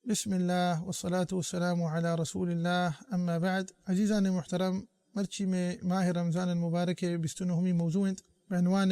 بسم اللہ والصلاة والسلام علی رسول اللہ، اما بعد۔ عزیزان محترم، مرچی میں ماہ رمضان المبارک بیست و نہمی موضوع انت بعنوان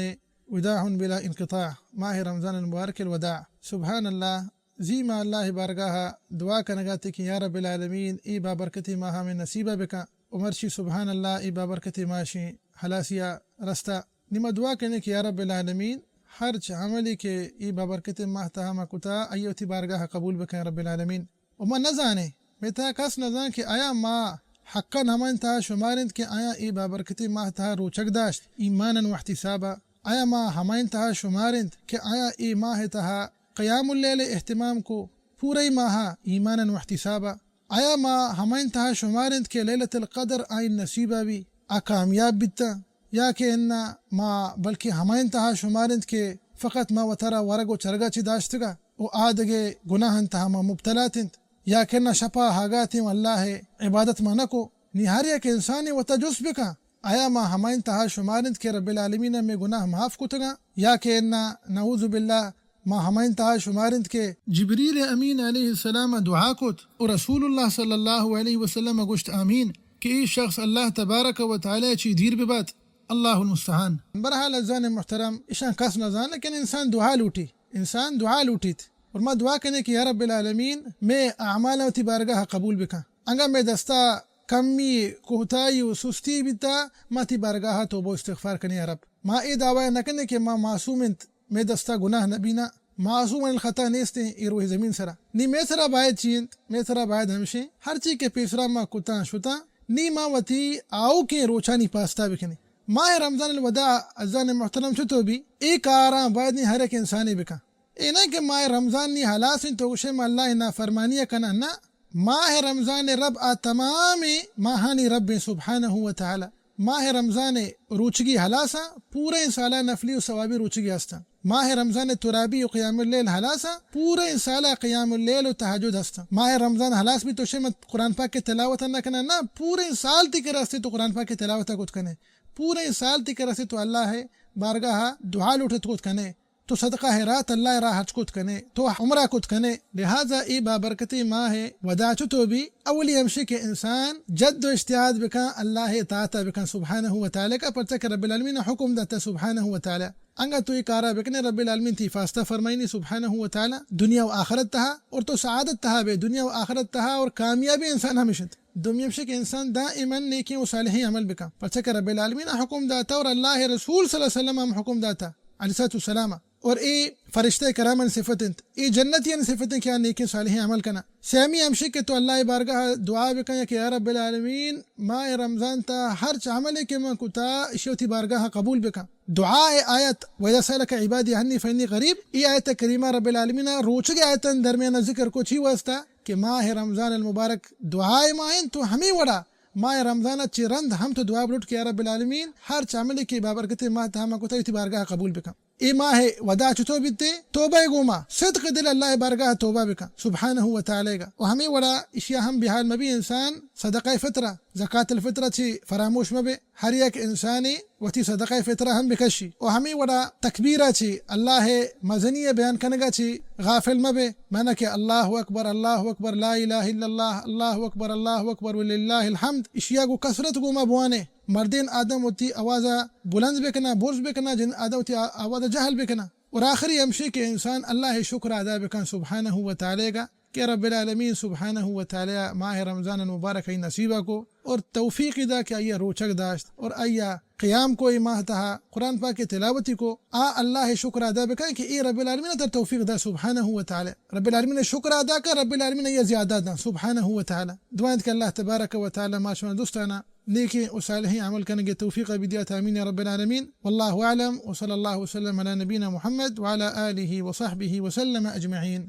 وداع بلا انقطاع، ماہ رمضان المبارک الوداع۔ سبحان اللہ، زی ما اللہ بارگاہ دعا کنگاتے کہ یا رب العالمین، ای بابرکتی ماہ میں نصیبہ بکن۔ و مرچی سبحان اللہ، ای بابرکتی ماہ شیں ہلاسیا رستا۔ نی ما دعا کنے کہ یا رب العالمین، ہرچ عملی کہ ای بابرکتی ماہ تہا ما کتا، آئی وتی بارگاہ قبول بکن رب العالمین۔ و ما نزانیں، مئے تہا کس نزان کہ آیا ما حقاً ہمائن تہا شمار انت کہ آیا ای بابرکتی ماہ تہا روچگ داشت، ایماناً و احتسابا؟ آیا ما ہمائن تہا شمار انت کہ آیا ای ماہ تہا قیام اللیل اہتمام کو، پورئی ماہا ایماناً و احتسابا؟ آیا ما ہمائن تہا شمار انت کہ لیلۃ القدر آئین نصیبا بی، آ کامیاب بیتاں؟ یا کہ انا ما بلکہ ہمائن تہا شمار انت کہ فقط ما وتارا ورگ و چرگا چی داشتگا و آ دگہ گناہن تہا ما مبتلا اتنت؟ یا کہ انا شپا ہاگاتیں و اللہ عبادت ما نکو؟ نی ہر یک انسانے وتا جست بکن، آیا ما ہمائن تہا شمار انت کہ رب العالمین مئے گناہ معاف کتگاں؟ یا کہ انا نعوذ باللہ ما ہمائن تہا شمار انت کہ جبریل امین علیہ السلام دعا کت و رسول اللہ صلی اللہ علیہ وسلم گوشت آمین، کہ ای شخص اللہ تبارک و تعالی چی دیر ببات۔ اللہ المستعان۔ برحال عزیزان محترم، اشان کس نزانہ کہ انسان دعا لوٹی، انسان دعا لوٹیت۔ اور ما دعا کنے کہ یا رب العالمین، مئے اعمال وتی بارگاہ قبول بکن۔ انگا مئے دستا کمی، کوتاہی و سستی بیتا، ما تی بارگاہ توبہ و استغفار کنے یا رب۔ ما اے دعوی نہ کنے کہ ما معصوم انت، مئے دستا گناہ نہ بینا، معصوم عن الخطا نیستیں اے روح زمین سرا۔ نی مئے سرا باید چی انت؟ مئے سرا باید ہمشیں، ہرچی کہ پیسرا ما کتاں شتاں، نی ما وتی آؤکیں روچانی پاستا بکنیں۔ ماہ رمضان الوداع عزیزان محترم چتو بی، اے کاراں باید نی ہر یک انسانے بکن۔ اے نہ کہ ماہ رمضان نی ہلاس انت تو گوشے ما اللہ نافرمانی کناں، نہ، ماہ رمضان رب آ تمام ماہانی رب سبحانہ و تعالی۔ ماہ رمضان روچگی ہلاساں، پوریں سالا نفلی و ثوابی روچگی ہستاں۔ ماہ رمضان ترابی و قیام اللیل ہلاساں، پوریں سالا قیام اللیل و تہجد ہستاں۔ ماہ رمضان ہلاس بی تو شے من قرآن پاک کے تلاوت نہ کناں، نہ، پوریں سال تی کہ راستے تو قرآن پاک کے تلاوت کت کنے، پوریں سال تی کہ راستے تو اللہ بارگاہ دعا لوٹت کت کنے۔ تو صدقہ خیرات اللہ راہ ہرچ کت کنے، تو عمرہ کت کنے۔ لہذا اے بابرکتیں ماہ وداع چتو بی، اولی ہمشی کہ انسان جد و اجتہاد بکن، اللہ اطاعت بکن سبحانہ و تعالی کا، پرچہ کہ رب العالمین حکم داتا سبحانہ و تعالی۔ انگا تو اے کارا بکنے، رب العالمین تی فاستہ فرمائنی سبحانہ و تعالی دنیا و آخرت تہا، اور تو سعادت تہا بے، دنیا و آخرت تہا، اور کامیابی انسان ہمیش انت۔ دومی ہمشی کہ انسان دائماً نیکیں و صالحیں عمل بکن، پرچہ کہ رب العالمین حکم داتا اور اللہ رسول صلی اللہ علیہ وسلم ہم حکم داتا علیہ الصلوۃ والسلام۔ اور اے فرشتہ کرامانی صفت انت، اے جنتیانی صفت انت کہ آ نیکیں صالحیں عمل کناں۔ سیمی ہمشی کہ تو اللہ بارگاہ دعا بکن کہ یا رب العالمین، ماہ رمضان تا ہرچ عملے کہ من کتا، اشی وتی بارگاہ قبول بکن۔ دعا آیت، وَإِذَا سَأَلَكَ عِبَادِي عَنِّي فَإِنِّي قَرِيبٌ، اے آیت کریمہ رب العالمین روچگے آیتن درمیان ذکر کو، چی واسطہ؟ کہ ماہ رمضان المبارک دعائے ماہ انت، تو ہمے وڑا ماہ رمضان چی رند ہم تو دعا بلوٹ کہ یا رب العالمین، ہرچ عملے کہ بابرکتیں ماہ تہا ما کتا، وتی بارگاہ قبول بکن۔ اے ماہ وداع چتو بیتے؟ توبہ گوما، صدق دل اللہ بارگاہ توبہ بکن سبحانہ و تعالی گا۔ و ہمے وڑا اشیا ہم بحال مبی انسان صدقہ فطرہ، زکوۃ الفطرہ چی فراموش مبے۔ ہر یک انسانے وتی صدقہ فطرہ ہم بکشی۔ و ہمے وڑا تکبیرا چی، اللہ مزنی بیان کنگا چی غافل مبے۔ مانا کہ اللہ اکبر، اللہ اکبر، لا الہ الا اللہ، اللہ اکبر، اللہ اکبر وللہ الحمد، اشیا گو کثرت گوما بوانے۔ مردین آدم وتی آوازا بلند بکنا، برز بکنا، جن آدم وتی آ-، آوازا جہل بکنا۔ اور آخری ہمشی کہ انسان اللہ شکر ادا بکن سبحانہ و تعالی گا۔ کہ رب العالمین سبحانہ و تعالی ماہ رمضان المبارک ای نصیبہ کو اور توفیق دا کہ آیا روچگ داشت اور آیا قیام کو، ای ماہ تہا قرآن پاک تلاوتی کو، آ اللہ شکر ادا بکن کہ اے رب العالمین تر توفیق دا سبحانہ و تعالی۔ رب العالمین شکر ادا کن، رب العالمین آیا زیادہ دا سبحانہ و تعالی۔ دعا انت کہ اللہ تبارک و تعالی ما شما دوستانا نیکیں و صالحیں عمل کنگے توفیق بدیات، آمین یا رب العالمین۔ واللہ اعلم، وصلی اللہ وسلم علی نبینا محمد وعلی آلہ وصحبہ وسلم اجمعین۔